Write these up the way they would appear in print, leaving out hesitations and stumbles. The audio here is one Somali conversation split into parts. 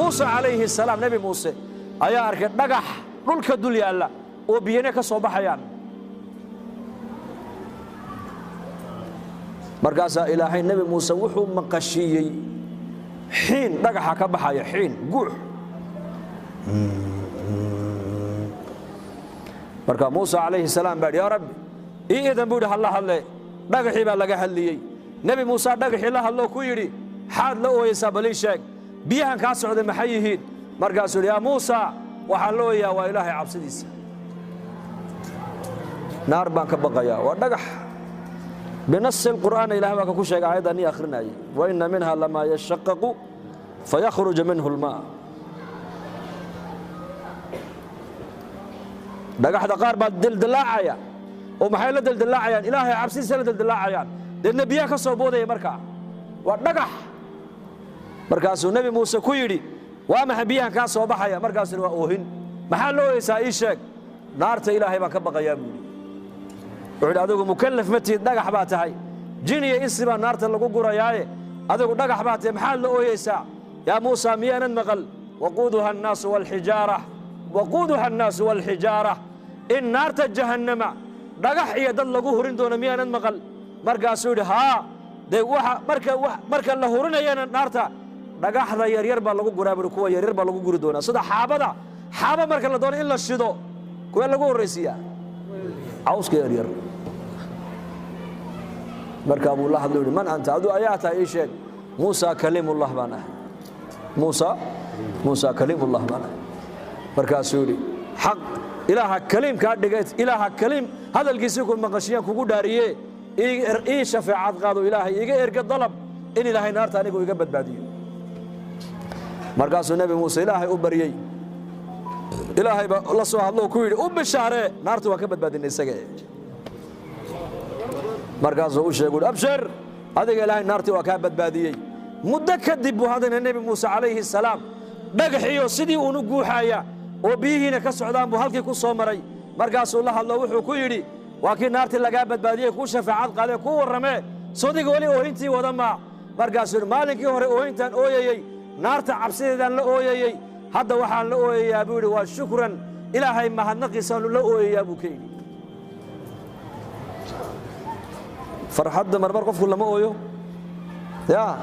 Muuse calayhi salaam, Nebi Muuse ayaa arkay dhagax dhulka dul yaalla oo biyana ka soo baxayaan. Markaasaa Ilaahay Nebi Muuse wuxuu maqashiiyey xiin dhagaxa ka baxaya, xiin guux. Marka Muuse calayhi salaam baa yidhi, yaa Rabbi, ii idan buu yidhi, halla hadle. Dhagaxii baa laga hadliyey. Nebi Muuse dhagaxii la hadloo ku yidhi, xaad la ooyeysaa? Bal ii sheeg, biyahan kaa socday maxay yihiin? Markaasuu yidhi, yaa Muusa, waxaan la ooyayaa waa Ilaahay cabsidiisa, naar baan ka baqayaa. Waa dhagax binasi alqur'aan, Ilahay baa ka ku sheegay aayadda nii akhrinayay, wa inna minha lamaa yashaqaqu fayakhruju minhu almaa. Dhagaxda qaar baa dildilaacaya, oo maxay la dildilaacayaan? Ilaahay cabsidiisa la dildilaacayaan, deedna biyaha ka soo boodaya. Markaa waa dhagax. Markaasuu Nebi Muuse ku yidhi, waa maxay biyahan kaa soo baxaya? Markaasuu yidhi, waa oohin. Maxaa loo ooyeysaa? Ii sheeg. Naarta Ilaahay baan ka baqayaa buu yidhi. Wuxuu yidhi, adigu mukallaf ma tihid, dhagax baa tahay, jin iyo insi baa naarta lagu gurayaaye, adigu dhagax baa tahay, maxaad la ooyeysaa? Yaa Muusa, miyaanad maqal waquuduha annaasu waalxijaara, waquuduha annaasu waalxijaara, in naarta jahannama dhagax iyo dad lagu hurin doono, miyaanad maqal? Markaasuu yidhi, haa. Dee waxa marka la hurinayana naarta dhagaxda yaryar baa lagu guraa buhi, kuwa yaryar baa lagu guri doonaa, sida xaabada. Xaaba marka la doono in la shido, kuwee lagu horraysiiyaa? Cawska yaryar. Markaa buu la hadlo yidhi, man anta? Aduu ayaa tahay? Ii sheeg. Muusa kaliimullah baan ahay, Muusa, Muusa kaliimullah baan ahay. Markaasuu yidhi, xaq Ilaaha kaliimkaa dhigay, Ilaaha kaliim hadalkiisii ku maqashiyaan kugu dhaariye, ii shafeecad qaado, Ilaahay iiga erga dalab in Ilaahay naarta anigu iga badbaadiyo. Markaasuu Nebi Muuse Ilaahay u baryey. Ilaahay baa la soo hadloo ku yidhi, u bishaaree, naarta waan ka badbaadinay isaga. Markaasuu u sheegay, abshir adiga, Ilaahay naartii waa kaa badbaadiyey. Muddo kadib buu haddana Nebi Muuse calayhi salaam dhagaxiyo sidii uunu guuxaaya oo biyihiina ka socdaan buu halkii ku soo maray. Markaasuu la hadlo, wuxuu ku yidhi, waa kii naartii lagaa badbaadiyey, kuu shafaacad qaadee, kuu warramee, sodiga weli oohintii wada maa? Markaasuu yidhi, maalinkii hore oohintaan ooyayey naarta cabsideedaan la ooyayey, hadda waxaan la ooyayaa buu yidhi waa shukran, Ilaahay mahadnaqiisaanu la ooyayaa buu ka yidhi. Farxadda marmar qofku lama ooyo. Ya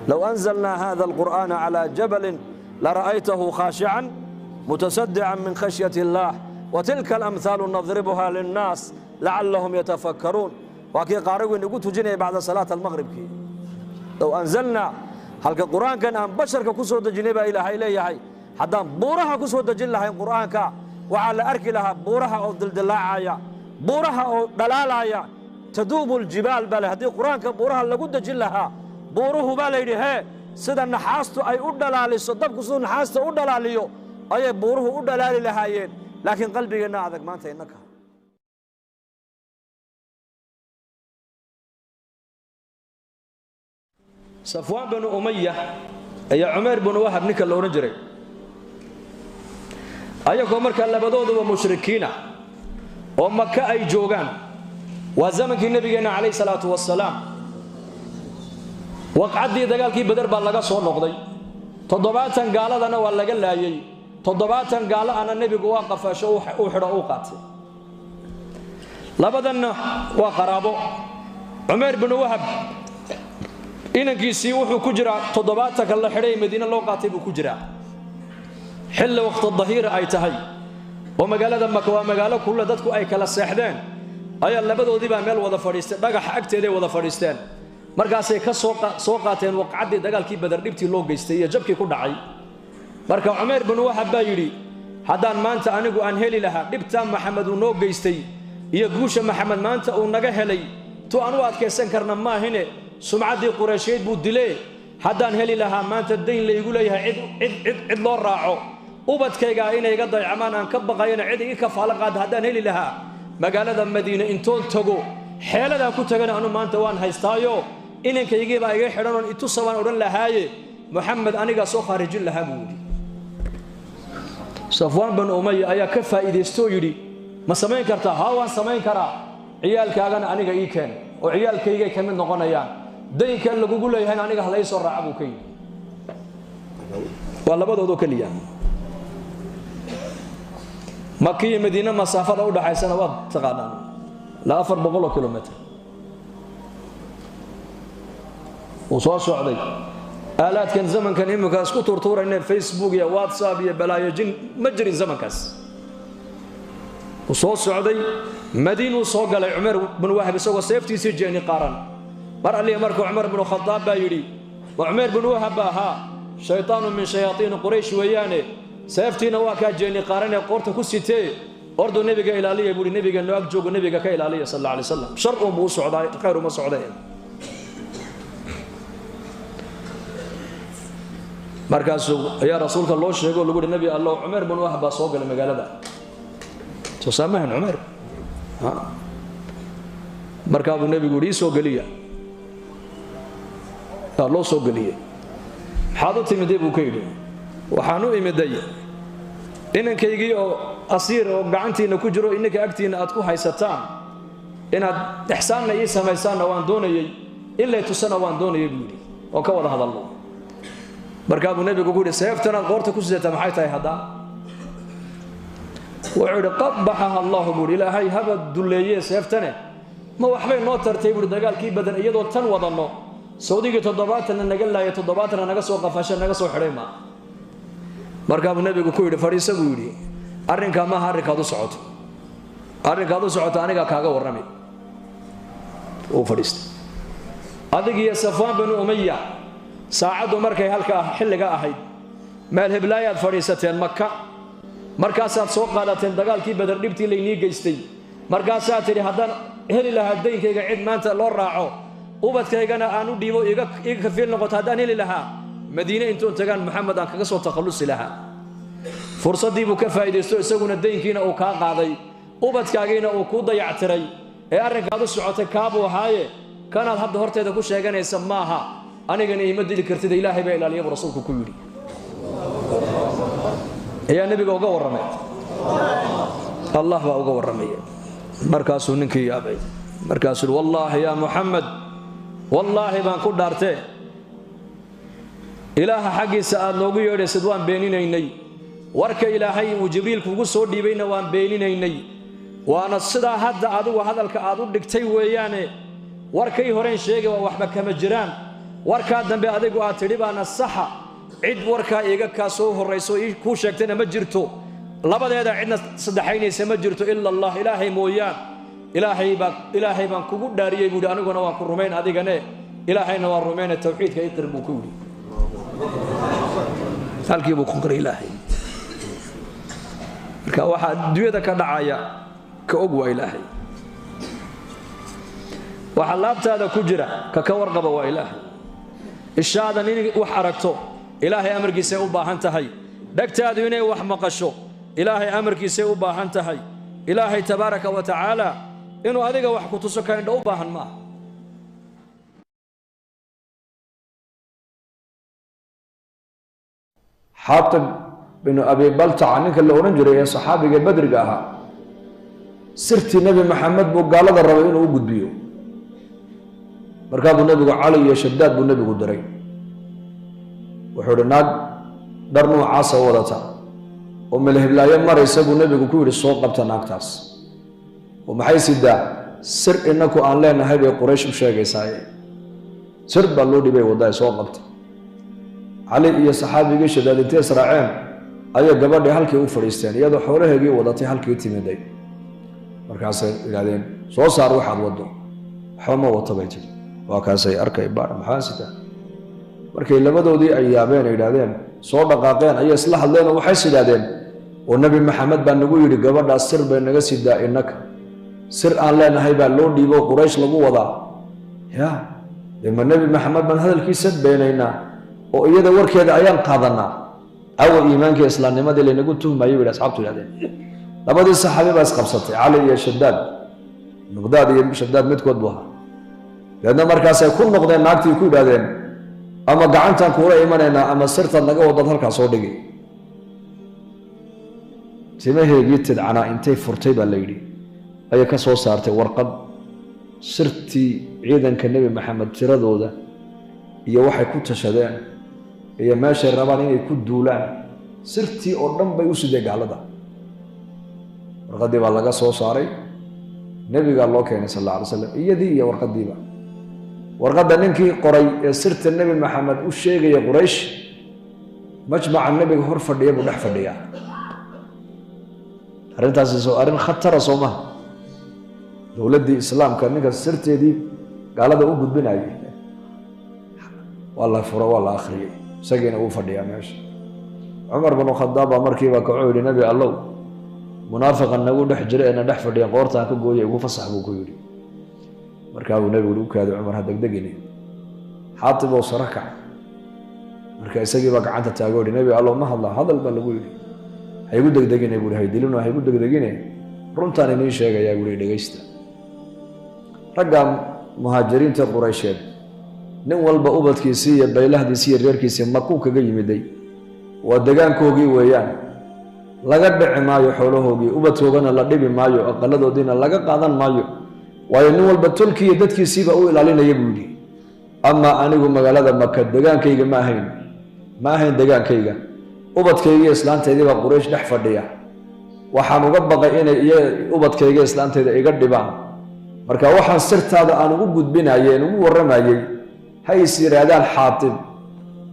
low anzalnaa hada alqur'aana calaa jabalin lara'aytahu khaashican mutasaddican min khashyati illaah watilka alamhaalu nadribuha linnaas lacallahum yatafakkaruun. Waa kii qaarigu inagu tujinaya bacda salaat almaqribkii. Low anzalnaa, halka qur'aankan aan basharka ku soo dejinay baa Ilaahay leeyahay, haddaan buuraha ku soo dejin lahayn qur'aanka, waxaa la arki lahaa buuraha oo dildilaacaya, buuraha oo dhalaalaya. Taduubu aljibaal baa le haddii qur'aanka buuraha lagu dejin lahaa, buuruhu baa la yidhi hee, sida naxaastu ay u dhalaaliso, dabku siduu naxaasta u dhalaaliyo ayay buuruhu u dhalaali lahaayeen. Laakiin qalbigeenna adag maanta innaka. Safwaan binu Umaya iyo Cumayr binu Wahab ninka la odhan jiray, ayagoo markaa labadooduba mushrikiina oo Maka ay joogaan, waa zamankii Nebigeenna calayhi salaatu wasalaam. Waqcaddii dagaalkii Beder baa laga soo noqday, 70 gaaladana waa laga laayey, 70 gaalo ana nebigu waa qafaasho, uu xidho, uu qaatay. Labadanna waa qaraabo. Cumayr binu Wahab inankiisii wuxuu ku jiraa 70-ka la xidhay, Madiine loo qaatay buu ku jiraa. Xilli waqti dahiira ay tahay oo magaalada Maka waa magaalo kulle dadku ay kala seexdeen, ayaa labadoodii baa meel wada fadhiistay, dhagaxa agteeday wada fadhiisteen. Markaasay ka soo qaateen waqcaddii dagaalkii Badar, dhibtii loo geystay iyo jabkii ku dhacay. Marka Cumayr binu Wahab baa yidhi, haddaan maanta anigu aan heli lahaa dhibtaa Maxamed uu noo geystay iyo guusha Maxamed maanta uu naga helay, tu aan u adkaysan karna maahine, sumcaddii Qureysheed buu dilee, haddaan heli lahaa maanta dayn laygu leeyahay cid cid cid cid loo raaco, ubadkaygaa inay iga daycamaan aan ka baqayana cid iga kafaalo qaada haddaan heli lahaa, magaalada Madiine intoon tago xeeladaan ku tagana anu maanta waan haystaayo, inankaygiibaa iga xidhan oon itusa baan odhan lahaaye, Moxamed anigaa soo khaarijin lahaa buu yidhi. Safwaan bin Umaya ayaa ka faa'iidaystoo yidhi, ma samayn kartaa? Haa, waan samayn karaa. Ciyaalkaagana aniga ii keen oo ciyaalkaygay ka mid noqonayaan, daynkan lagugu leeyahayna aniga hala ii soo raaca buu ka yidhi. Waa labadoodoo keliya. Maka iyo Madiine masaafada u dhaxaysana waad taqaanaan, ilaa 400 kilomitr. Wuu soo socday. Aalaadkan zamankan iminka isku tuurtuurayne, Facebook iyo WhatsApp iyo balaayo jin, ma jirin zamankaas. Wuu soo socday, Madiinuu soo galay Cumar binu Wahab isagoo seeftiisii jeeni qaaran. Mar alliya markuu Cumar binu Khadaab baa yidhi: "Waa Cumayr binu Wahab ba ahaa, shaytaanu min shayaatiini Quraysh weeyaane, seeftiina waa kaa jeeni qaaranee qoorta ku sitee, orduu nebiga ilaaliya," buuhi. "Nebiga noo ag joogo, nebiga ka ilaaliya sal alla alay wasalam, shar uunbuu u socdaa, khayr uma socdee." Markaasuu ayaa rasuulka loo sheego, lagu uhi: "Nebi Allow, Cumayr binu Wahab baa soo galay magaalada." Soo saamahan Cumayr. Markaa buu nebigu yidhi: "Ii soo geliya." Aa loo soo geliyey. "Maxaad u timiday?" buu ka yidhi. "Waxaan u imiday inankaygii oo asiir oo gacantiinna ku jiro, inninka agtiinna aad ku haysataan, inaad ixsaanna ii samaysaanna waan doonayey, in lay tusana waan doonayay," buu yidhi, "oo ka wada hadalno." Markaa buu nebigu ku yidhi: "Seeftanaad qoorta ku sidataa maxay tahay haddaan?" Wuxuu yidhi: "Qabaxaha Allahu," buuhi, "Ilaahay haba dulleeyee, seeftane ma waxbay noo tartay?" buuhi. "Dagaalkii Badan iyadoo tan wadanno sawdigii 70-na naga laaya, 70-na naga soo qafasha, naga soo xidhay maa?" Markaa buu nebigu ku yidhi: "Fadhiisa," buu yidhi. "Arrinkaa maaha arrinkaad u socoto. Arrinkaad u socoto anigaa kaaga warramay." Uu fadhiistay. "Adig iyo Safwaan binu Umaya saacaddu markay halka xilliga ahayd meel heblaayaad fadhiisateen Maka. Markaasaad soo qaadateen dagaalkii Bader dhibtii laynii geystay. Markaasaad tidhi: 'Haddaan heli lahaa daynkayga cid maanta loo raaco, ubadkaygana aan u dhiibo, iga kafiil noqoto, haddaan heli lahaa, Madiine intuun tagaan Maxamed aan kaga soo takhallusi lahaa.' Fursaddii buu ka faa'iidaysto, isaguna daynkiina uu kaa qaaday, ubadkaagiina uu kuu dayactiray. Ee arrinkaad u socotay kaabuu ahaaye, kanaad hadda horteeda ku sheeganaysa maaha. Anigana iima dili kartida, Ilaahay baa ilaaliya," buu rasuulku ku yidhi. Ayaa nebiga uga warramay? Allah baa uga warramaya. Markaasuu ninkii yaabay. Markaasuu yidhi: "Wallaahi yaa Muxamed, wallaahi baan ku dhaartee, Ilaaha xaggiisa aad noogu yeedhaysid waan beeninaynay, warka Ilaahay uu Jibriil kugu soo dhiibayna waan beeninaynay. Waana sidaa hadda adigu hadalka aad u dhigtay weeyaane. Warkay horeen sheegay waa waxba kama jiraan, warkaa dambe adigu aad tidhi baana saxa. Cid warkaa iiga kaa soo horrayso kuu sheegtayna ma jirto, labadeeda cidna saddexaynaysa ma jirto ila Allah, Ilaahay mooyaan. Ilaahay baa, Ilaahay baan kugu dhaariyey," buu yidhi, "aniguna waan ku rumayn adigane, Ilaahayna waan rumayne, tawxiidka iqir," buu ku yidhi. Halkii buu ku qiray Ilaahay. Marka waxaa adduunyada ka dhacaya ka og waa Ilaahay. Waxa laabtaada ku jira ka warqaba waa Ilaahay. Ishaadan inay wax aragto Ilaahay amarkiisay u baahan tahay. Dhegtaadu inay wax maqasho Ilaahay amarkiisay u baahan tahay. Ilaahay tabaaraka wa tacaala inuu adiga wax ku tuso ka indho u baahan maaha. Xaatib binu Abi Baltaca ninka la odhan jiray ee saxaabiga Badriga ahaa, sirtii Nebi Maxamed buu gaalada rabay inuu u gudbiyo. Markaa buu nebigu Cali iyo Shadaad buu nebigu diray. Wuxuu ihi: "Naag dhar noocaasa wadata oo melheblaayo maraysa," buu nebigu ku yidhi, "soo qabta naagtaas. Oo maxay sidaa? Sir inaku aan leenahay bay Quraysh u sheegaysaaye. Sir baa loo dhibay waddaa, soo qabta." Cali iyo saxaabigii Shadaad intay israaceen ayay gabadhii halkii u fadhiisteen, iyadoo xoolaheegii wadatay halkii timiday. Markaasay yidhahdeen: "Soo saar waxaad waddo." "Waxba ma wato," bay tiri. Waa kaasay arkay baar, "Maxaa sitaa?" Markay labadoodii ay yaabeen ay yidhahdeen soo dhaqaaqeen, ayay isla hadleen oo waxays yidhahdeen: "Oo Nebi Maxamed baa nagu yidhi gabadhaas sir bay naga sidaa, innaka sir aan leenahay baa loo dhiibo, Quraysh lagu wadaa. Ya dee, ma Nebi Maxamed baan hadalkiisa beenaynaa oo iyada warkeeda ayaan qaadanaa? Awa iimaankii islaamnimadii laynagu tuhmayay?" bay asxaabtu yidhahdeen. Labadii saxaabi baa isqabsatay, Cali iyo Shadaad, Miqdaad iyo Shadaad midkood buu ahaa. Deedna markaasay ku noqdeen naagtii, ku yidhahdeen: "Ama gacantaan kuula imanaynaa ama sirtaad naga wadaad halkaa soo dhigi." Timaheegii tidcanaa intay furtay baa la yidhi ayay ka soo saartay warqad sirtii ciidanka Nebi Maxamed tiradooda iyo waxay ku tashadeen Iyo meeshay rabaan inay ku duulaan, sirtii oo dhan bay u sidee gaalada. Warqaddii baa laga soo saaray, nebigaa loo keenay sal alla alay slam, iyadii iyo warqaddiiba. Warqadda ninkii qoray ee sirta Nebi Maxamed u sheegaya Quraysh, majmaca nebiga hor fadhiya buu dhex fadhiyaa. Arrintaasi soo arrin khatara soo maha? Dowladdii islaamka ninka sirteedii gaalada u gudbinayay waa la furo, waa la akhriyey, isagiina wuu fadhiyaa meesha. Cumar binu Khadaab baa markiiba kacuu yidhi: "Nebi Allow, munaafiqa nagu dhex jira ee na dhex fadhiya qoortaan ka gooya, igu fasax," buu ku yidhi. Markaa buu nebigu u kaaday: "Cumar, ha degdegini, Xaatibow sara kac." Marka isagii baa gacanta taago yidhi: "Nebi Allow, ma hadla?" "Hadal," baa lagu yidhi. "Ha igu degdegine," buuri, "haydilino, ha igu degdegine, runtaan iniin sheegayaa," buuri. "Dhegaysta, ragga muhaajiriinta Quraysheed, nin walba ubadkiisii iyo baylahdiisii iyo reerkiisii Makuu kaga yimiday, waa degaankoogii weeyaan. Laga dhici maayo xoolahoogii, ubadkoogana la dhibi maayo, aqaladoodiina laga qaadan maayo, waayo nin walba tolkii iyo dadkiisiiba u ilaalinaya," buu yidhi. "Amaa anigu magaalada Maka degaankayga ma ahayn, ma ahayn degaankayga. Ubadkaygiiyo islaantaydii baa Quraysh dhex fadhiya. Waxaan uga baqay inay iyo ubadkayga islaantayda iga dhibaan. Marka waxaan sirtaada aan ugu gudbinayay, ugu warramayey, ha is yidhaahdaan Xaatib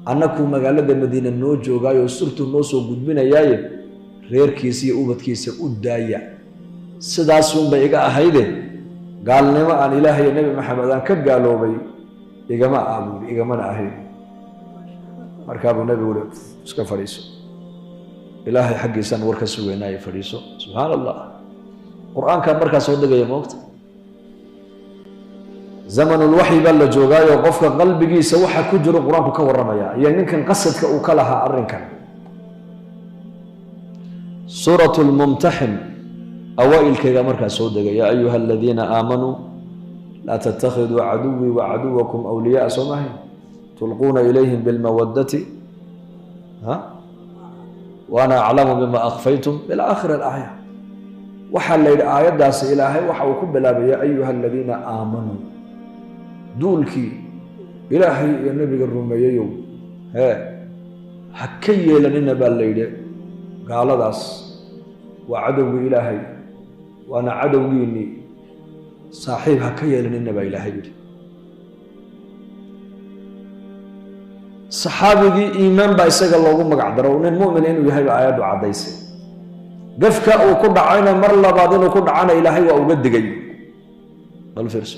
annakuu magaalada Madiina noo joogaayo, sirtuu noo soo gudbinayaaye, reerkiisa iyo ubadkiisa u daaya. Sidaasuunbay iga ahayde, gaalnimo aan Ilaahay iyo Nebi Maxamed aan ka gaaloobay igama ah," buuri, "igamana ahayn." Markaa buu nebigu uri: "Iska fadhiiso, Ilaahay xaggiisaan war ka sugaynaayo, fadhiiso." Subxaana Allah, Qur-aankaa markaa soo degaya. Moogta zamanulwaxyi baa la joogaayo, qofka qalbigiisa waxa ku jiro Qur-aanku ka warramaya iyo ninkan qasadka uu ka lahaa arrinkan. Suurat Lmumtaxin awaa'ilkeega markaa soo degay: "Yaa ayuha aladiina aamanuu laa tattakhiduu caduwii wa caduwakum awliyaa," soo mahay? "Tulquuna ilayhim bilmawaddati ha wa ana aclamu bima akhfaytum," ila aakhir alaaya. Waxaa la yidhi aayaddaasi Ilaahay waxa uu ku bilaabay: "Yaa ayuha aladiina aamanuu," duulkii Ilaahay iyo nebiga rumeeyeyow, hee, ha ka yeelanina baa la yidhi gaaladaas, waa cadowgii Ilaahay waana cadowgiinnii, saaxiib ha ka yeelanina baa Ilaahay yidhi. Saxaabigii iimaan baa isaga loogu magac daro, nin mu'min inuu yahay ba aayaddu caddaysay. Gafka uu ku dhacayna mar labaad inuu ku dhacana Ilaahay waa uga digay. Bal fiirso,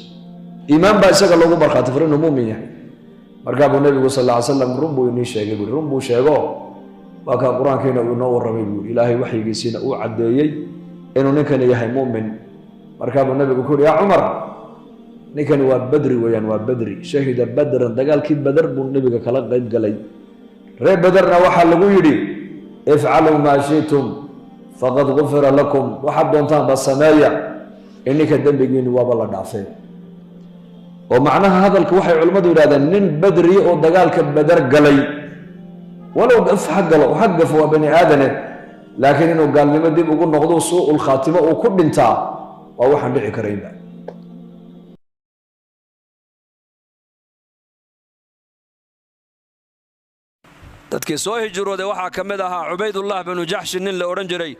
iimaan baa isaga loogu markhaati furay inuu mu'min yahay. Markaa buu nebigu sal alla ly slam: "Run buu inii sheegay," buuri, "run buu sheego, waa kaa Qur-aankiina uu inoo warramay," buuri, "Ilaahay waxyigiisiina uu caddeeyey inuu ninkani yahay mu'min." Markaa buu nebigu ku yidhi: "Yaa Cumar, ninkani waa Badri weeyaan, waa Badri, shahida Badran, dagaalkii Bader buu nebiga kala qayb galay. Reer Baderna waxaa lagu yidhi: ifcaluu maa shi'tum faqad gufira lakum, waxaad doontaanba sameeya, ininka dembigiinu waaba la dhaafay." Oo macnaha hadalka waxay culimmadu yidhahdeen: nin Badri oo dagaalka Bader galay, walow gaf ha galo, ha gafo, waa bani aadane, laakiin inuu gaalnimo dib ugu noqdo, suu'ul khaatimo uu ku dhintaa, waa waxaan dhici karaynba. Dadkii soo hijrooday waxaa ka mid ahaa Cubaydullah binu Jaxshin nin la odhan jiray.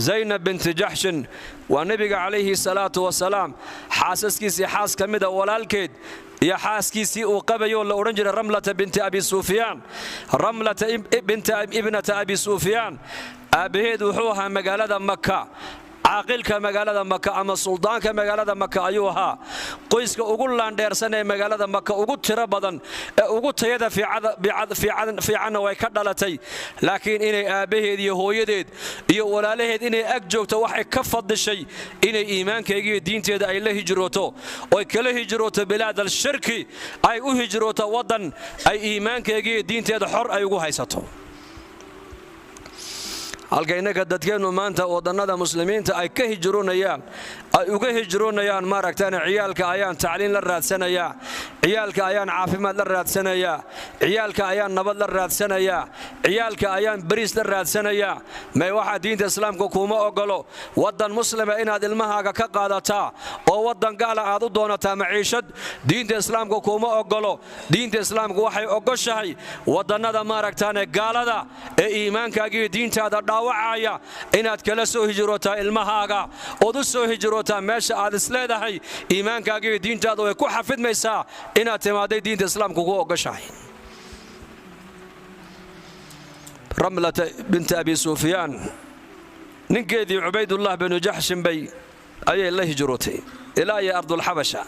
Zaynab binti Jaxshin waa nebiga calayhi salaatu wasalaam xaasaskiisii xaas ka mida walaalkeed iyo xaaskiisii uu qabayoo la odhan jiray Ramlata binti Abi Sufyaan, Ramlata ibnata Abi Sufyaan. Aabbaheed wuxuu ahaa magaalada Maka caaqilka magaalada Maka ama suldaanka magaalada Maka ayuu ahaa. Qoyska ugu laandheersan ee magaalada Maka, ugu tiro badan ee ugu tayada fiicanna way ka dhalatay. Laakiin inay aabbaheed iyo hooyadeed iyo walaalaheed inay ag joogto waxay ka fadishay inay iimaankayga iyo diinteeda ay la hijrooto, oy kala hijrooto bilaad alshirki, ay u hijrooto waddan ay iimaankayga iyo diinteeda xor ay ugu haysato. Halka innaka dadkeennu maanta wadannada muslimiinta ay ka hijroonayaan, ay uga hijroonayaan, maaragtaan, ciyaalka ayaan tacliin la raadsanayaa. Ciyaalka ayaan caafimaad la raadsanayaa, ciyaalka ayaan nabad la raadsanayaa, ciyaalka ayaan bariis la raadsanayaa. May waxaa diinta islaamka kuuma ogolo waddan muslima inaad ilmahaaga ka qaadataa oo waddan gaala aad u doonataa maciishad. Diinta islaamka kuuma ogolo. Diinta islaamku waxay ogoshahay waddannada maaragtaane gaalada ee iimaankaagiiyo diintaada dhaawacaya inaad kala soo hijrootaa ilmahaaga, ood u soo hijrootaa meesha aad isleedahay iimaankaagiiyo diintaada way ku xafidmaysaa inaad timaaday diinta islaamku ku ogoshahay. Ramlata binta Abi Sufyaan ninkeedii Cubaydullah binu Jaxshin bay ayay la hijrootay ilaa iyo Ardulxabasha.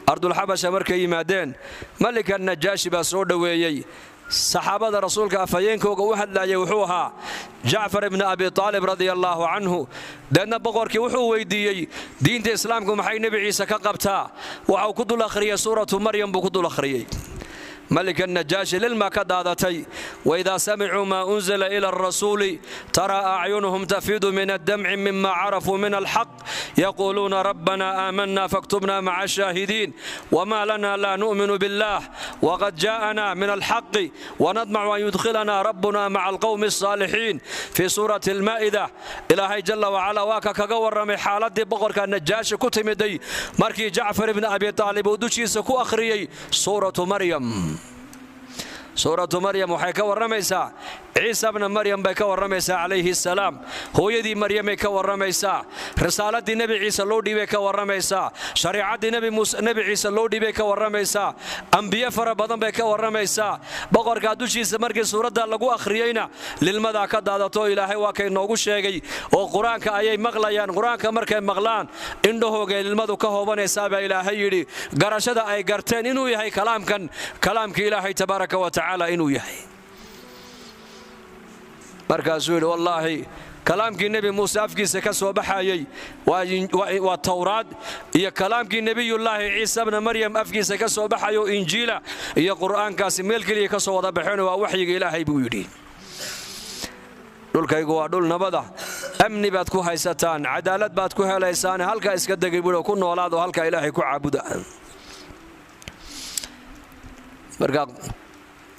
Ardulxabasha markay yimaadeen, Malika Najaashi baa soo dhoweeyey. Saxaabada rasuulka afhayeenkooga u hadlaayay wuxuu ahaa Jacfar ibni Abi Aalib radia allaahu canhu. Deedna boqorkii wuxuu weydiiyey, diinta islaamku maxay Nebi Ciise ka qabtaa? Waxau ku dul akhriyey suuratu Maryam buu ku dul akhriyey. Malika Najaashi lilma ka daadatay. Waidaa samicuu maa unzila ila alrasuuli taraa acyunuhum tafiidu min addamci mima carafuu min alxaq yaquuluuna rabbana aamanna faktubna maca ashaahidiin wma lana laa nu'minu billah waqad jaa'ana min alxaqi wanadmacu an yudkhilana rabbuna maca alqowmi alsaalixiin. Fii suurati almaa'ida Ilaahay jalla wacala waa ka kaga warramay xaaladii boqorka Najaashi ku timiday markii Jacfar ibni Abi Aalib uu dushiisa ku akhriyey suuratu Maryam. Suuratu Maryam waxay ka warramaysaa Ciisa bna Maryam bay ka warramaysaa calayhi asalaam. Hooyadii Maryamay ka warramaysaa, risaaladii Nebi Ciise loo dhiibay ka warramaysaa, shariicaddii Nebi Ciise loo dhiibay ka warramaysaa, ambiye fara badan bay ka warramaysaa. Boqorkaa dushiisa markii suuradda lagu akhriyeyna lilmadaa ka daadato. Ilaahay waa kay noogu sheegay oo qur-aanka ayay maqlayaan. Qur-aanka markay maqlaan indhahoogay lilmadu ka hoobanaysaa baa Ilaahay yidhi, garashada ay garteen inuu yahay kalaamkan kalaamkii Ilaahay tabaaraka wa tacaala inuu yahay. Markaasuu yidhi, wallaahi kalaamkii Nebi Muuse afkiisa ka soo baxayey waa Towraad, iyo kalaamkii Nebiyullaahi Ciise bna Maryam afkiisa ka soo baxayo Injiila iyo Qur'aankaasi meel keliya ka soo wada baxeen, waa waxyiga Ilaahay buu yidhi. Dhulkaygu waa dhul nabada, amni baad ku haysataan, cadaalad baad ku helaysaan, halkaa iska degay buui oo ku noolaad oo halkaa Ilaahay ku caabuda. Marka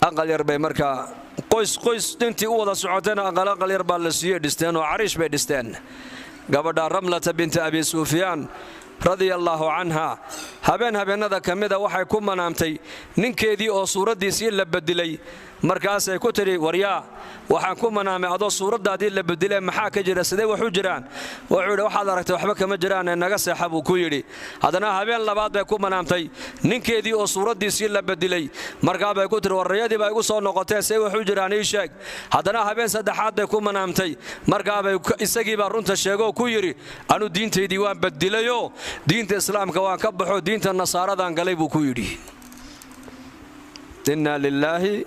aqal yar bay markaa qoys qoys intii u wada socotayna aqal aqal yar baa la siiyey, dhisteen oo cariish bay dhisteen. Gabadha Ramlata binta Abi Sufyaan radia allaahu canha habeen habeennada ka mida waxay ku manaamtay ninkeedii oo suuraddiisii la bedilay. Markaasay ku tidhi, waryaa, waxaan ku manaamay adoo suuraddaadii la bedile, maxaa ka jira? Sidee wax u jiraan? Wuxuu yidhi, waxaad aragtay waxba kama jiraanee naga seexa buu ku yidhi. Haddana habeen labaad bay ku manaamtay ninkeedii oo suuraddiisii la bedilay. Markaa bay ku tidhi, warrayadii baa igu soo noqotee, see wax u jiraan ii sheeg. Haddana habeen saddexaad bay ku manaamtay. Markaabay isagiibaa runta sheegoo ku yidhi, anu diintaydii waan bedilayoo diinta islaamka waan ka baxo, diinta nasaaradan galay buu ku yidhi. Inna lilaahi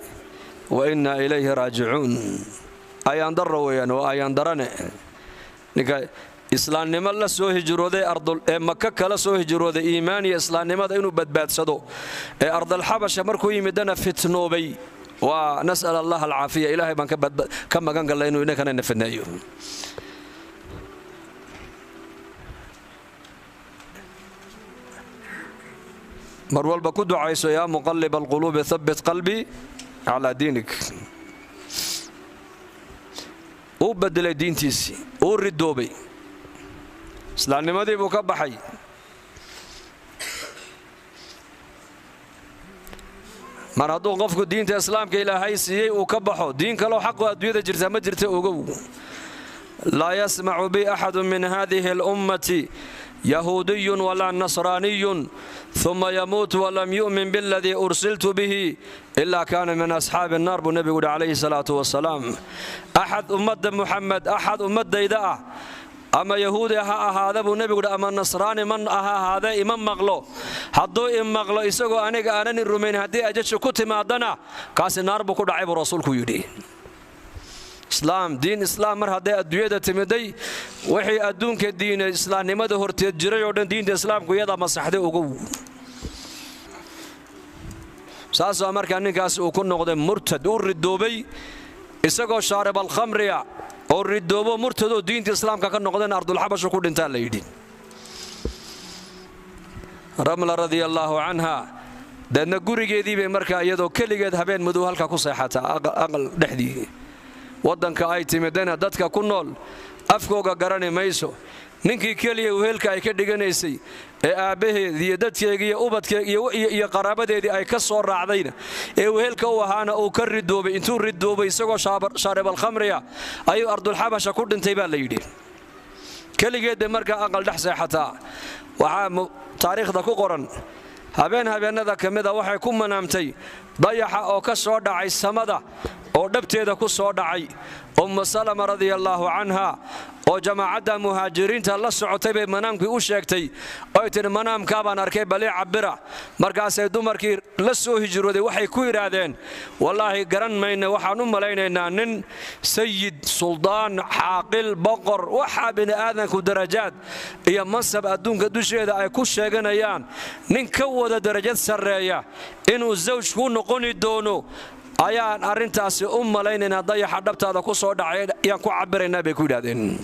wa inna ilayhi raajicuun. Ayaandaro weeyaan, waa ayaandarane ninka islaamnimo la soo hijrooday ee Maka kala soo hijrooday iimaan iyo islaamnimada inuu badbaadsado, ee Ardalxabasha markuu yimidana fitnoobay. Waa nas'al Allah alcaafiya. Ilaahay baan ka magan gallay inuu inankana na fidneeyo. Mar walba ku ducayso, yaa muqalib alquluubi habbit qalbii calaa diinik. Uu bedelay diintiisii, uu ridoobay, islaamnimadii buu ka baxay. Mar hadduu qofku diinta islaamka Ilaahay siiyey uu ka baxo, diin kaloo xaqu adduunyada jirtaa ma jirta, ogow. Laa yasmacu bi axadu min hadihi alummati yahuudiyun walaa nasraaniyun uma yamuut walam yu'min biاladii ursiltu bihi ilaa kaana min asxaabi annaar buu nebigu yidhi calayhi salaatu wasalaam. Axad ummadda Muxamed, axad ummadayda ah, ama yahuudi ha ahaada buu nebigu yidhi, ama nasraani man ha ahaadee, ima maqlo, hadduu i maqlo isagoo aniga aanani rumayn, haddii ajasha ku timaadana kaasi naar buu ku dhacay buu rasuulku yidhi. Islaam, diin islaam mar hadday adduunyada timiday, wixii adduunka diina islaamnimada horteed jiray oo dhan diinta islaamku iyadaa masaxday, ogow. Saasoo markaa ninkaas uu ku noqday murtad, uu ridoobay isagoo shaarib alkhamriya oo ridoobo, murtadoo diinta islaamka ka noqdeen, Ardulxabashu ku dhintaa la yidhi. Ramla radia allaahu canha Deedna gurigeedii bay markaa iyadoo keligeed habeen madow halkaa ku seexataa aqal dhexdii. Waddanka ay timidana dadka ku nool afkooga garani mayso. Ninkii keliya wehelka ay ka dhiganaysay ee aabbaheed iyo dadkeegi iyo ubadkeeg iyo qaraabadeedii ay ka soo raacdayna ee wehelka u ahaana uu ka ridoobay. Intuu ridoobay isagoo shaaribalkhamriya ayuu ardulxabasha ku dhintay baa la yidhi. Keligeed bay markaa aqal dhex seexataa. Waxaa taariikhda ku qoran habeen habeenada ka mida waxay ku manaamtay dayaxa oo ka soo dhacay samada oo dhabteeda ku soo dhacay. Ummu Salama radia allaahu canha oo jamaacadda muhaajiriinta la socotay bay manaamkii u sheegtay oy tidhi manaamkaa baan arkay balii cabira. Markaasay dumarkii la soo hijrooday waxay ku yidhaahdeen wallaahi garan mayna, waxaan u malaynaynaa nin sayid, suldaan, xaaqil, boqor, waxaa bini'aadanku darajaad iyo mansab adduunka dusheeda ay ku sheeganayaan nin ka wada darajad sarreeya inuu zawj kuu noqoni doono ayaan arrintaasi u malaynaynaa, dayaxa dhabtaada ku soo dhacay ayaan ku cabiraynaa bay ku yidhahdeen.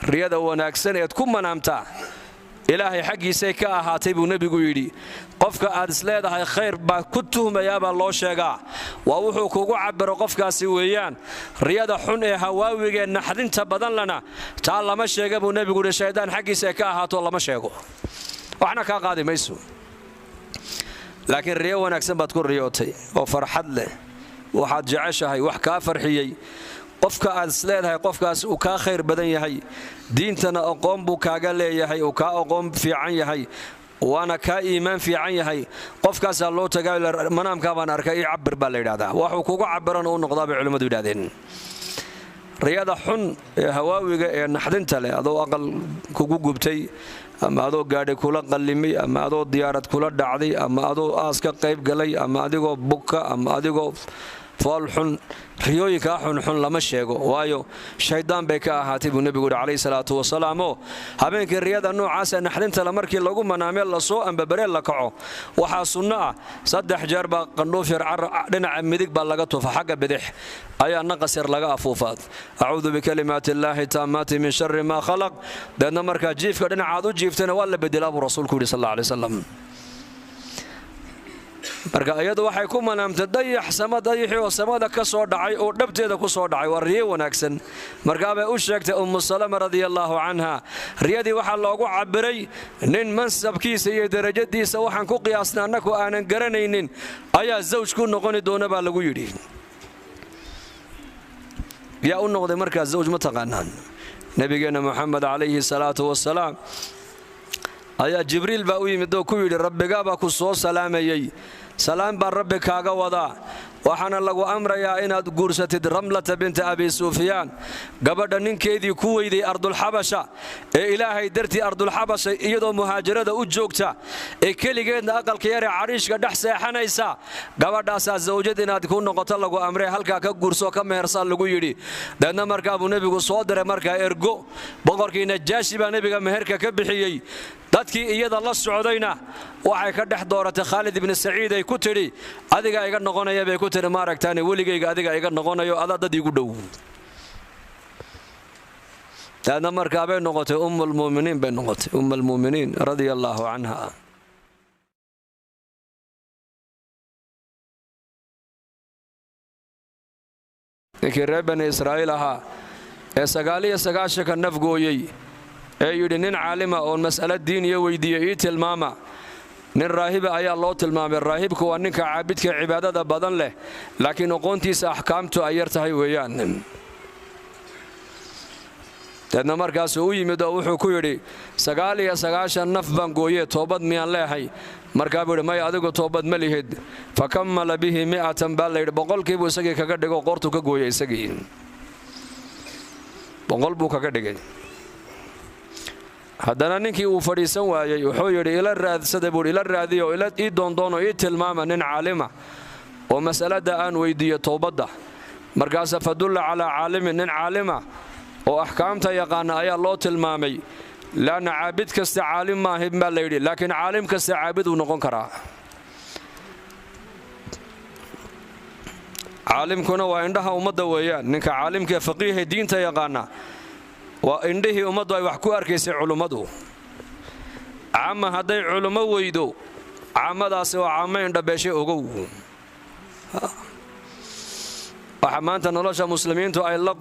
Riyada wanaagsan eed ku manaamtaa Ilaahay xaggiisay ka ahaatay buu nebigu yidhi. Qofka aad isleedahay khayr baa ku tuhmayaa baa loo sheegaa, waa wuxuu kugu cabiro qofkaasi weeyaan. Riyada xun ee hawaawigee naxdinta badan lana taa lama sheega buu nebigu yidhi, shaydaan xaggiisa ka ahaato lama sheego, waxna kaa qaadi mayso. Laakiin riyo wanaagsan baad ku riyootay oo farxad leh, waxaad jeceshahay, wax kaa farxiyey, qofka aad isleedahay qofkaas uu kaa khayr badan yahay, diintana aqoon buu kaaga leeyahay, uu kaa aqoon fiican yahay, waana kaa iimaan fiican yahay, qofkaasaa loo tagaa, manaamkaa baan arkay ii cabir baa la yidhahdaa. Waxuu kugu cabirana u noqdaa bay culimmadu yidhahdeen. Riyada xun ee hawaawiga ee naxdinta leh, adoo aqal kugu gubtay ama adoo gaadhi kula qallimay ama adoo diyaarad kula dhacday ama adoo aas ka qayb galay ama adigoo buka ama adigoo fool xun, riyooyinkaa xunxun lama sheego, waayo shaydaan bay ka ahaatay buu nebigu yidhi calayhi salaatu wasalaam. Oo habeenkii riyada noocaasa naxdintale markii lagu manaamee lasoo ambabaree la kaco, waxaa sunno ah 3 jeer baa qandhuuf yar dhinaca midig baa laga tufa, xagga bidix ayaa naqas yar laga afuufaad, acuudu bikalimaati illaahi taamaati min shari maa khalaq. Deedna markaa jiifka dhinacaad u jiiftayna waa la bedelaa buu rasuulku yidhi sal alla alay wasalam. Marka iyadu waxay ku manaamtay dayax sama dayaxii oo samada ka soo dhacay oo dhabteeda ku soo dhacay, waa riyo wanaagsan. Markaabay u sheegtay Ummu Salama radia allaahu canha. Riyadii waxaa loogu cabiray nin mansabkiisa iyo darajadiisa waxaan ku qiyaasnay annaku aanan garanaynin ayaa zawj ku noqoni doona baa lagu yidhi. Yaa u noqday markaa zawj ma taqaanaan? Nebigeenna Moxamed calayhi salaatu wasalaam ayaa Jibriil baa u yimid oo ku yidhi rabbigaabaa ku soo salaamayey, salaam baan rabbi kaaga wadaa, waxaana lagu amrayaa inaad guursatid Ramlata binta Abi Sufyaan, gabadha ninkeedii ku weyday ardulxabasha ee Ilaahay dartii ardulxabasha iyadoo muhaajirada u joogta ee keligeedna aqalka yaree cariishka dhex seexanaysa, gabadhaasaa zawjad inaad ku noqoto lagu amray, halkaa ka guurso ka mehersaa lagu yidhi. Deedna markaa buu nebigu soo diray markaa ergo, boqorkii Najaashi baa nebiga meherka ka bixiyey. Dadkii iyada la socdayna waxay ka dhex dooratay Khaalid ibni Saciid ay ku tidhi adiga iga noqonaya bay ku tidhi, maaragtaane weligayga adiga iga noqonayo, adaa dad iigu dhow. Daadna markaa bay noqotay ummulmu'miniin, bay noqotay ummulmu'miniin radia allaahu canha. Ninkii reer Bani Israa'iil ahaa ee 99-ka nafgooyey ee yidhi nin caalima oon mas'alo diiniya weydiiye ii tilmaama, nin raahiba ayaa loo tilmaamay. Raahibku waa ninka caabidka cibaadada badan leh laakiin aqoontiisa axkaamtu ay yar tahay weeyaan. Deedna markaasuu u yimid oo wuxuu ku yidhi 99 naf baan gooye, toobad miyaan leehay? Markaa buu yidhi maya, adigu toobad ma lihid. Fa kammala bihi mi'atan baa la yidhi, 100kiibuu isagii kaga dhigo, qoortuu ka gooyey isagii, 100 buu kaga dhigay. Haddana ninkii uu fadhiisan waayey, wuxuu yidhi ila raadsada buuhi, ila raadiyo, ila ii doondoono, ii tilmaama nin caalima oo mas'alada aan weydiiyo toobadda. Markaasa fadulla calaa caalimin, nin caalima oo axkaamta yaqaana ayaa loo tilmaamay. Laanna caabid kasta caalim maahin baa la yidhi, laakiin caalim kasta caabid uu noqon karaa. Caalimkuna waa indhaha ummadda weeyaan. Ninka caalimkaee faqiihe diinta yaqaana waa indhihii ummaddu ay wax ku arkaysay. Culummadu caama hadday culummo weydo Caamadaasi waa caamo indhabeeshay ogow. Waxa maanta nolosha muslimiintu ay la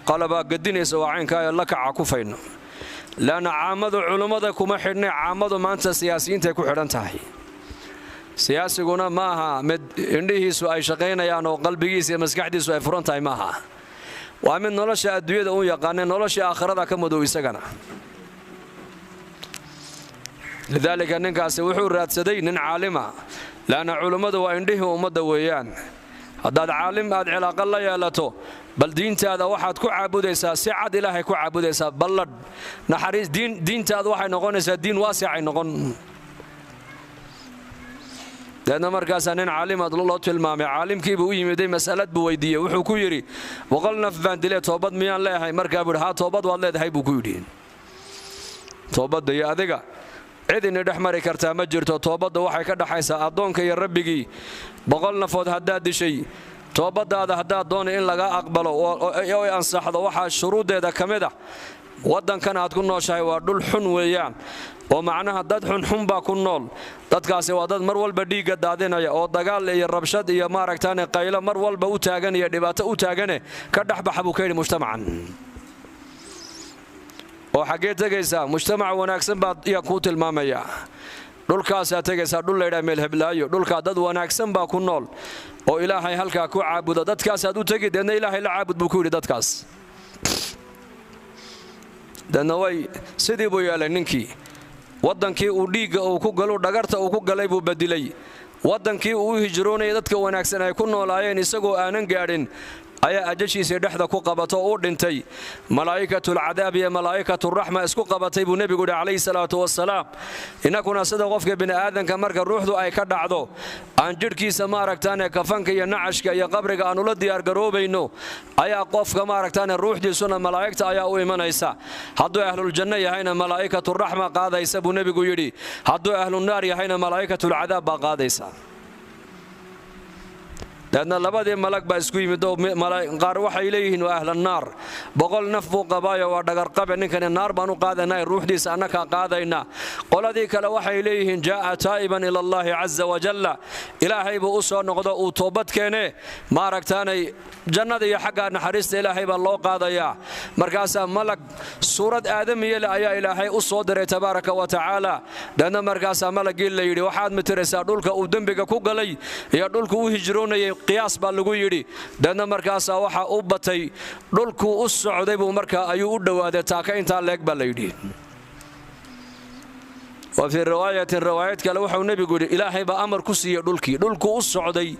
qalabaagadinaysa waa caynkaa ee la kaca kufayno, leanna caamadu culummada kuma xidhnay, caamadu maanta siyaasiyiintay ku xidhan tahay. Siyaasiguna ma aha mid indhihiisu ay shaqaynayaan oo qalbigiisa iyo maskaxdiisu ay furan tahay, maaha. Waa mid nolosha adduunyada u yaqaanay, noloshii aakhirada ka madow isagana. Lidaalika ninkaasi wuxuu raadsaday nin caalima, leanna culummadu waa indhihii ummadda weeyaan. Haddaad caalim aad cilaaqo la yeelato, bal diintaada waxaad ku caabudaysaa si cad, Ilaahay ku caabudaysaa balladh naxariis. Diintaadu waxay noqonaysaa diin waasicay noqon. Deedna markaasaa nin caalimaad loo tilmaamay. Caalimkiibuu u yimiday, masalad buu weydiiyey. Wuxuu ku yidhi, 100 naf baan dilay, toobad miyaan leeyahay? Markaa buu yidhi, haa, toobad waad leedahay buu ku yidhi. Toobadda iyo adiga cid ini dhex mari kartaa ma jirto. Toobadda waxay ka dhaxaysaa addoonka iyo rabbigii. 100 nafood haddaad dishay, toobaddaada haddaad doonay in laga aqbalo oo ansaxdo, waxaa shuruuddeeda ka mid ah waddankan aad ku nooshahay waa dhul xun weeyaan, oo macnaha dad xunxun baa ku nool. Dadkaasi waa dad mar walba dhiigga daadinaya oo dagaal iyo rabshad iyo maaragtaane qaylo mar walba u taagan iyo dhibaato u taagane. Ka dhexbaxa buu ka yidhi mujtamacan. Oo xaggee tegaysaa? Mujtamac wanaagsan baa yaa kuu tilmaamayaa. Dhulkaasaa tegaysaa, dhul laydhaha meel heblaayo. Dhulkaa dad wanaagsan baa ku nool oo Ilaahay halkaa ku caabuda. Dadkaasaad u tegi, deedna Ilaahay la caabud buu ku yidhi dadkaas. Deedna way sidii buu yeelay ninkii. Waddankii uu dhiigga uu ku galu, dhagarta uu ku galay buu bedilay. Waddankii uu u hijroonayay dadka wanaagsan ay ku noolaayeen isagoo aanan gaadhin ayaa ajashiisii dhexda ku qabato oo u dhintay. Malaa'ikatulcadaab iyo malaa'ikaturaxma isku qabatay buu nebigu yidhi calayhi salaatu wasalaam. Innakuna sida qofka bini'aadanka marka ruuxdu ay ka dhacdo aan jidhkiisa maaragtaane kafanka iyo nacashka iyo qabriga aan ula diyaargaroobayno, ayaa qofka maaragtaane ruuxdiisuna malaa'igta ayaa u imanaysa. Hadduu ahluljanno yahayna malaa'ikaturaxma qaadaysa buu nebigu yidhi, hadduu ahlunaar yahayna malaa'ikatulcadaab baa qaadaysa. Deedna labadii malag baa isku yimid oo qaar waxay leeyihiin waa ahlannaar, 100 naf buu qabaayo, waa dhagarqabe ninkani, naar baan u qaadanaa, ruuxdiisa annakaa qaadaynaa. Qoladii kale waxay leeyihiin jaa'a taa'iban ila Allaahi caza wajalla, Ilaahay buu u soo noqdo, uu toobad keenee, maaragtaanay jannada iyo xagga naxariista Ilaahay baa loo qaadayaa. Markaasaa malag suurad aadamiye leh ayaa Ilaahay u soo diray tabaaraka wa tacaala. Deedna markaasaa malaggii la yidhi, waxaad mitiraysaa dhulka uu dembiga ku galay iyo dhulku u hijroonayay, qiyaas baa lagu yidhi. Deedna markaasaa waxa u batay dhulkuu u socday buu markaa ayuu u dhowaaday taaka intaa leeg baa la yidhi. Wa fii riwaayatin, riwaayad kale, wuxuu nebigu yidhi Ilaahay baa amar ku siiyey dhulkii. Dhulkuu u socday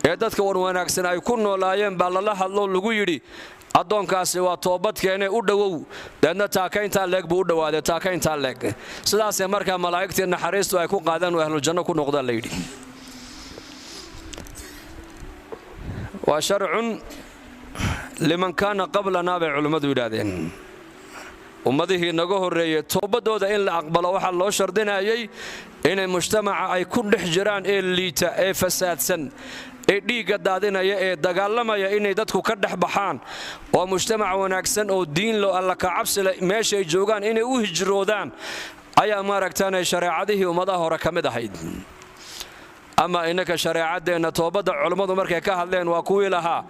ee dadka warwanaagsan ay ku noolaayeen baa lala hadloo lagu yidhi, addoonkaasi waa toobad keenee, u dhowow. Deedna taakayntaa leeg buu u dhowaaday, taakayntaa leeg. Sidaasee markaa malaa'igtii naxariistu ay ku qaadeen oo ahluljanno ku noqdaan la yidhi. Waa sharcun liman kaana qablanaa bay culimmadu yidhaahdeen. Ummadihii naga horreeyey towbaddooda in la aqbalo waxaa loo shardinayay inay mujtamaca ay ku dhex jiraan ee liita ee fasaadsan ee dhiigga daadinaya ee dagaalamaya inay dadku ka dhex baxaan oo mujtamac wanaagsan oo diin lo alla ka cabsile meeshay joogaan inay u hijroodaan ayaa maaragtaanay shareecadihii ummadaha hore ka mid ahayd. Ama innaka shareecaddeenna toobadda culummadu markay ka hadleen waa kuwii lahaa,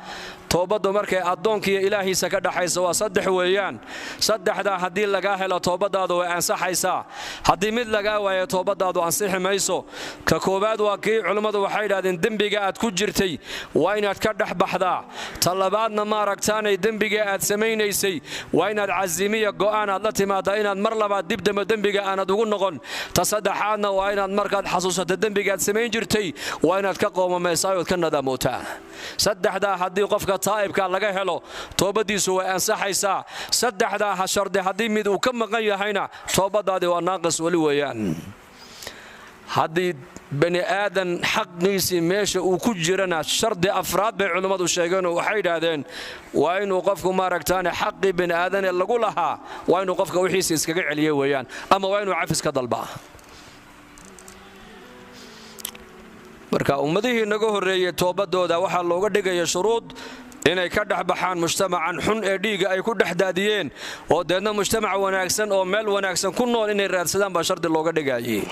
toobaddu markay addoonkiiyo Ilaahiisa ka dhaxaysa waa saddex weeyaan. Saddexdaa haddii lagaa helo toobaddaadu way ansaxaysaa, haddii mid lagaa waayo toobaddaadu ansixi mayso. Ka koowaad waa kii culummadu waxay yidhahdeen dembiga aad ku jirtay waa inaad ka dhex baxdaa. Ta labaadna maaragtaanay dembiga aad samaynaysay waa inaad casimiya go'aan aad la timaadaa inaad mar labaad dib dambe dembiga aanad ugu noqon. Ta saddexaadna waa inaad markaad xasuusato dembiga aad samayn jirtay waa inaad ka qoomamaysaa ood ka nadamootaa. Saddexdaa haddii qofka taa'ibka laga helo toobaddiisu way ansaxaysaa. Saddexdaa ha shardi haddii mid uu ka maqan yahayna toobaddaadii waa naaqis weli weeyaan. Haddii bani aadan xaqiisii meesha uu ku jirana shardi afraad bay culimmadu sheegeenoo waxay yidhaahdeen waa inuu qofku maaragtaane xaqii bani aadanee lagu lahaa waa inuu qofka wixiisa iskaga celiyo weeyaan, ama waa inuu cafis ka dalbaa. Marka ummadihii naga horreeyey toobadooda waxaa looga dhigaya shuruud inay ka dhex baxaan mujtamacan xun ee dhiigga ay ku dhex daadiyeen oo deedna mujtamac wanaagsan oo meel wanaagsan ku nool inay raadsadaan baa shardi looga dhigayay.